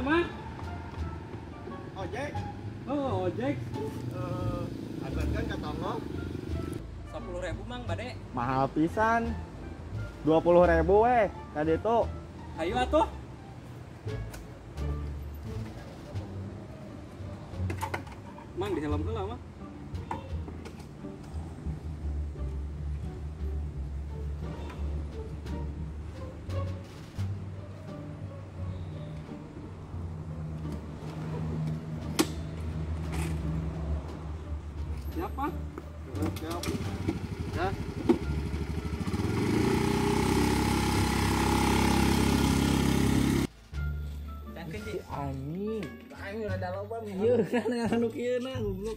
Naon, Mang? Ojek. Oh, ojek. Antarkan ka tonggoh. 10.000, Mang, bade. Mahal pisan. 20.000 weh, tadi itu. Hayu atuh. Mang di helm heula, Mang. Siapa? Siap. Ya. Si anjing, aing rada loba ieu kan anu kieu na goblok.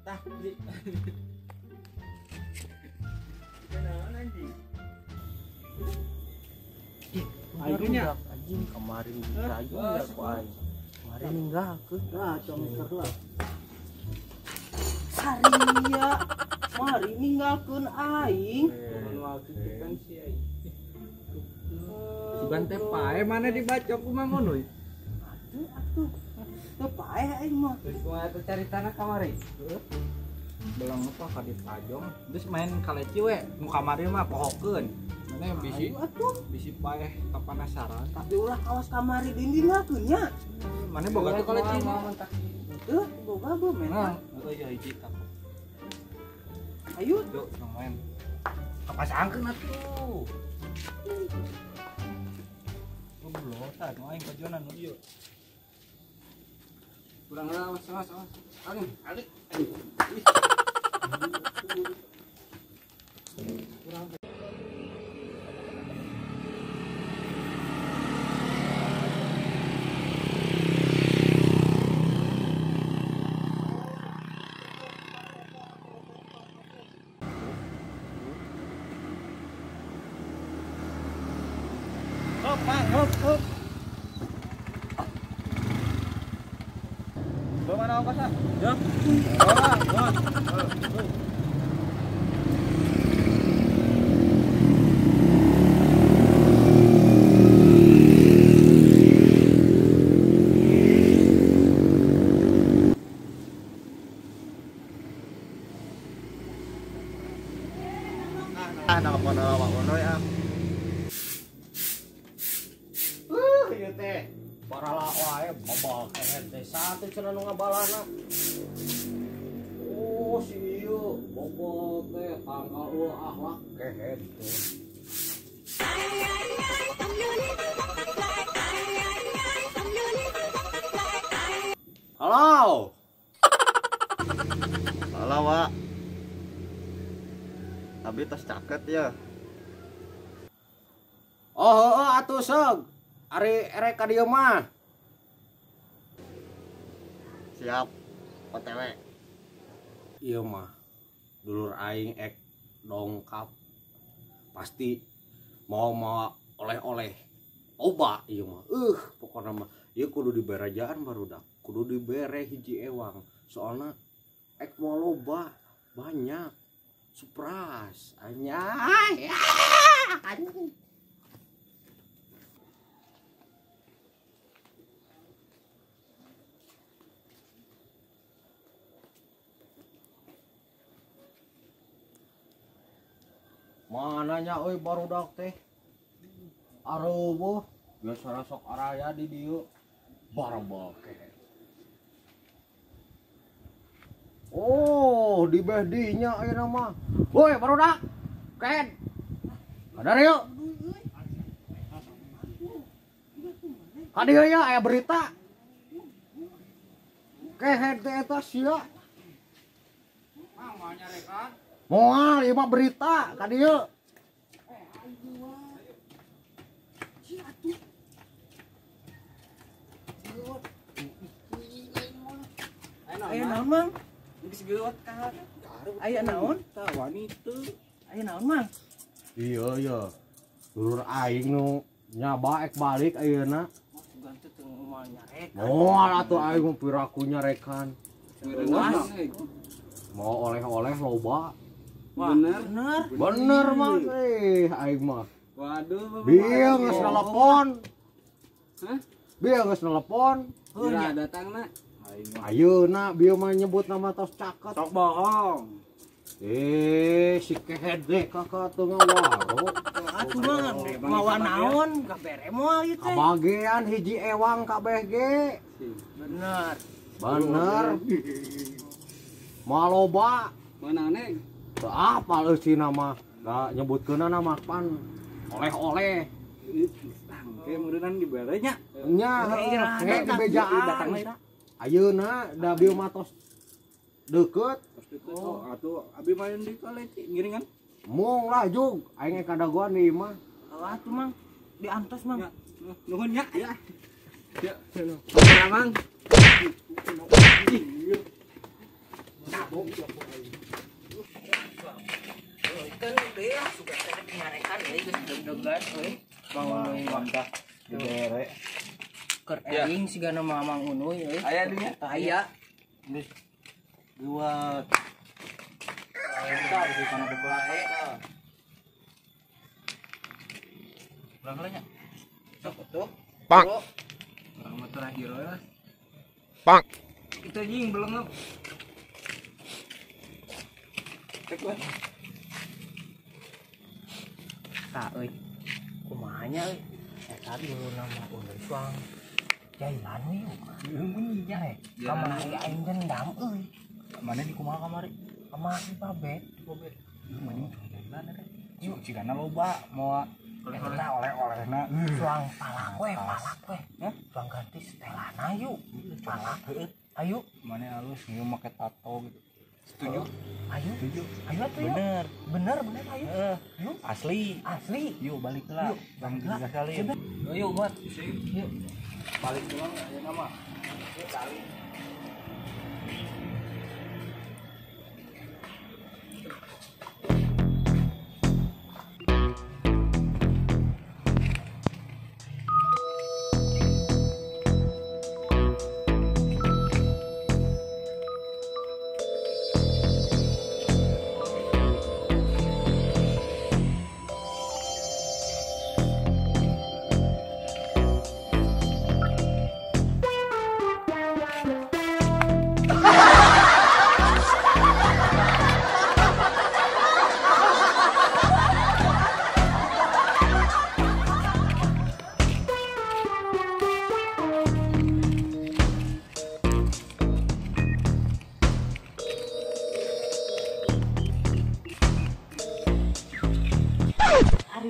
Tah, di. Kenaon anjing? Ih, aing nya anjing kemarin dirayu ya ku aing. Kemarin ninggalkeun. Lah, cong lah. Saria, mari ninggalkeun aing. Kan si aing. Sugan teh pae mana dibaca ku Mang Unuy? Atuh atuh. Teu pae aing mah. Terus kumaha teh caritana kamari? Heeh. Belang apa ka dipajong, terus main kaleci we, nu kamari mah pohokeun. Mana bisi atuh bisi paeh kapanasaran. Tapi ulah kawas kamari dindingkeun nya. Mana boga tuh kaleci mah? Teu, boga gua main. Nah, oh iya hiji takut. Ayo tuh main. Kapasangkeun atuh. Goblok, tah nu aing kajonan nu ieu. Kurang awas awas awas. Aing, alik. Kurang. Hop, Mang, hop, hop. Bawa mana ongkosnya? Ya. Bawa, bawa. Ah, nelpon Pak Unoy ah. Ieu teh barala wae bobol kehed teh satu cenah nu ngabalana. Oh si ieu bobol teh tangkal eueuh akhlak kehed teh. Halo. Halo, Wak. Abi tas caket ya. Oh, heeh atuh sog. Ari erek ka dieu mah. Siap. OTW. Ieu mah dulur aing ek dongkap. Pasti mau mawa oleh-oleh. Oba ieu mah. Pokona mah ieu kudu diberajaan barudak. Kudu dibere hiji ewang. Soalna ek moal loba banyak. Surprise. Anyai. Anjing. Mananya euy barudak teh. Areueuh biasa sok araya di dieu barabake. Oh, di beh dinya ayeuna mah. Woi barudak. Ken. Kadar yuk. Ka dieu nya aya berita. Kehed teh eta sia. Mang moal nyarekan. Moal ieu mah berita ka dieu. Aya naon, Mang? Geus geuwat ka. Aya naon? Tah wani teu. Aya naon, Mang? Iya, iya. Dulur aing nu nyaba ek balik ayeuna. Sugan teh teu moal nyarekan. Moal atuh aing mah piraku nyarekan. Mau oleh-oleh loba. Bener. Bener. Bener, Mang. Aing mah. Waduh, Bieu geus telepon. Hah? Bieu geus nelepon. Ira datangna. Ayeuna bieu mah nyebut nama tos caket. Sok bohong. Si kehed deh kakak teu ngawaro. Atuh mah mawa naon kabere moal ieu teh. Kabagean hiji ewang kabeh ge. Bener. Bener. Moal loba. Manane? Teu apal eusina mah. Da nyebutkeunna mah pan oleh-oleh. Tangke meureunnan dibere nya. Nya heueuh dibejaan. Datangna. Ayeuna da bieu mah tos deukeut. Oh, atuh abi main di kaleci ngiringan. Mung lah jug, aing kadagoan di imah. Atuh Mang, diantos Mang. Nuhun nya. Ya. Ya. Nuhun Mang. Kan deui lah suka teh nyarekan deui geus deg-degan euy. Mang mantah dibere. Keur aing sigana Mamang Unuy euy. Aya dinya? Aya. Geus dua. Entar di kana beberapa. Urang heula nya. Sok atuh. Pang. Urang mah terakhir we lah. Pang. Itu anjing belum. Cek lah. Tah euy. Kumaha nya euy? Eta dulu nama Unuy suang. Jailan we yuk. Bunyi nya. Kamari aing dendam euy. Mana di kumaha kamari? Kamari babet. Babet. Mana jailan eta? Yuk cigana loba moal eta oleh-olehna. Suang palak we, palak we. Suang ganti setelana yuk. Palak heueuh. Ayo. Mana halus ngieu make tato gitu. Setuju? Ayo. Setuju. Ayo atuh yuk. Bener. Bener bener ayo. Yuk. Asli. Asli. Yuk balik lah. Bang juga kali. Yuk buat. Yuk. Balik doang aja nama. Yuk kali.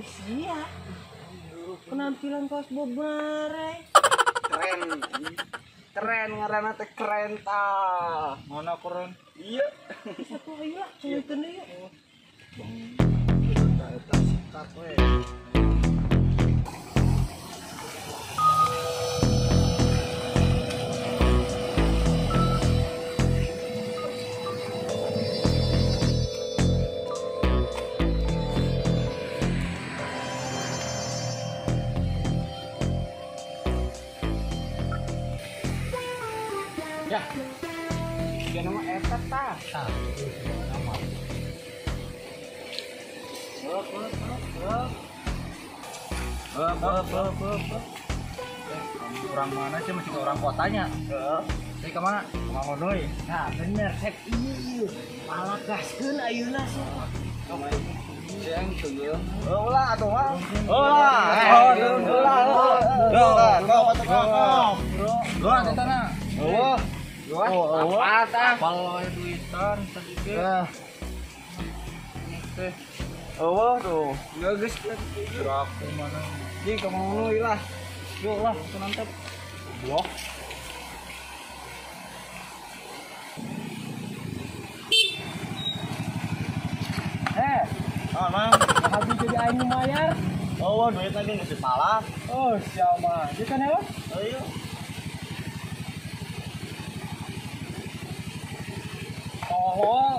Sia penampilan kaos bobare keren keren ngaranna teh keren tah mana keren iya satu ayo lah cewek deui yuk eta sikat we. Ya. Dia nama eta tah. Tah. Nama. Heup heup heup. Heup heup heup heup. Orang mana sih masih orang kotanya? Heeh. Saya ke mana? Mang Onoy. Nah, bener sek ieu. Malah gaskeun ayeuna sih. Siang tunggu. Oh lah atuh mah. Oh lah. Oh lah. Oh lah. Bro, eta na. Oh. Oh, apa tah? Apal we duitan sedikit. Nah. Teh. Oh, tuh. Geus aku mana? Di ka Mang Onoy lah. Yuk lah, mantap. Blok. Oh, Mang. Habis jadi aing nu mayar. Oh, duit lagi geus dipalak. Oh, siapa? Dia kan ya? Ayo. Oh.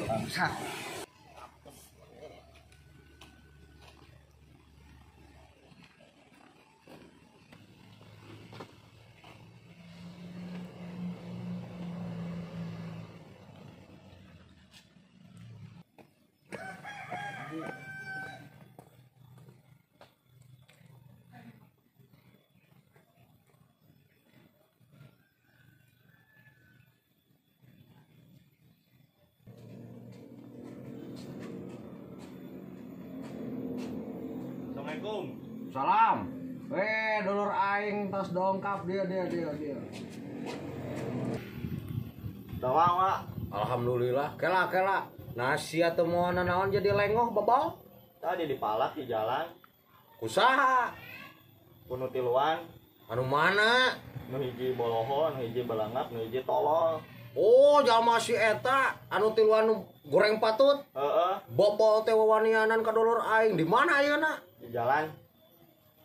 Bangsa. Assalamualaikum. Salam. Dulur aing tos dongkap dia. Dawang, Wak. Alhamdulillah. Kela. Nasi atau mau naon jadi lengoh babal? Tadi dipalak di jalan. Kusaha? Kuno tiluan. Anu mana? Nu hiji boloho, nu hiji belangap, nu hiji tolol. Oh, jalma si eta anu tiluan nu goreng patut. Heeh. Bobol teh wawanianan ka dulur aing. Di mana ayeuna? Di jalan.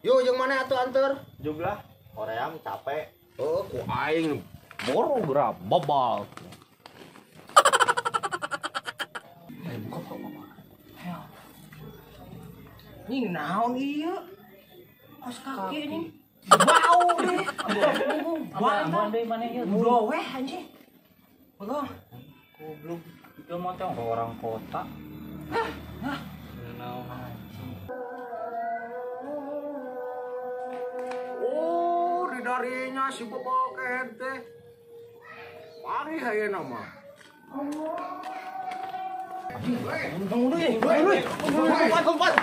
Yo jeung mana atuh anteur? Juglah, hoream capek. Oh, ku aing boro geura bobol. Buka. Ini naon ieu? Kos kaki ini. Bau deh. Bau deui maneh ieu. Weh anjing. Goblok. Goblok. Itu mah teh orang kota. Hah? Naon anjing. Oh, di darinya si bobol kehed teh. Pari ayeuna mah. Lompat.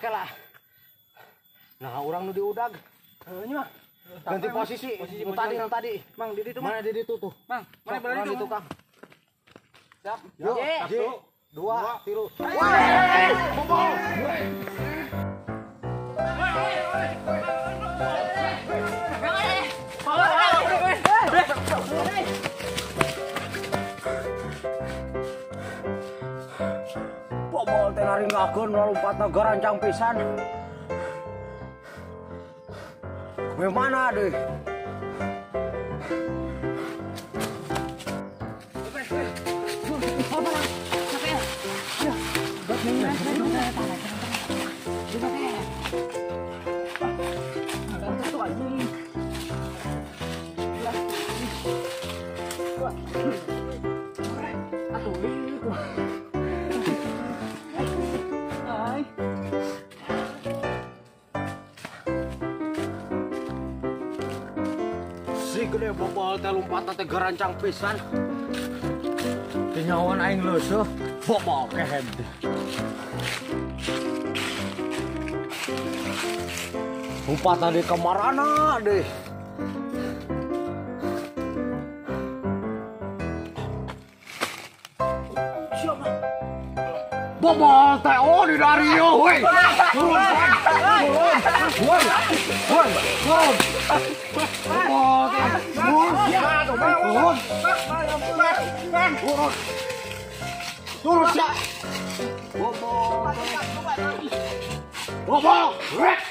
Kela. Nah, urang nu diudag. Heuh nya mah. Ganti posisi. Tadi. Mang, di ditu, Mana di ditu tuh? Mang, mana berada di ditu, Kang? Siap. Yuk, 1, 2, 3. Woi, bobol. Bobol teh naringgakeun lompatna garancang pisan. Bagaimana deh? Si gede bobol teh lompatna teh garancang pisan. Tinyawan aing leuseut bobol kehed. Lompatna di kamarana deh. Siapa? Bobol teh oh di dario weh. Turun. Woi. Turun. Bobol teh. Turun. Turun. Turun sia. Bobol. Bobol. Rek.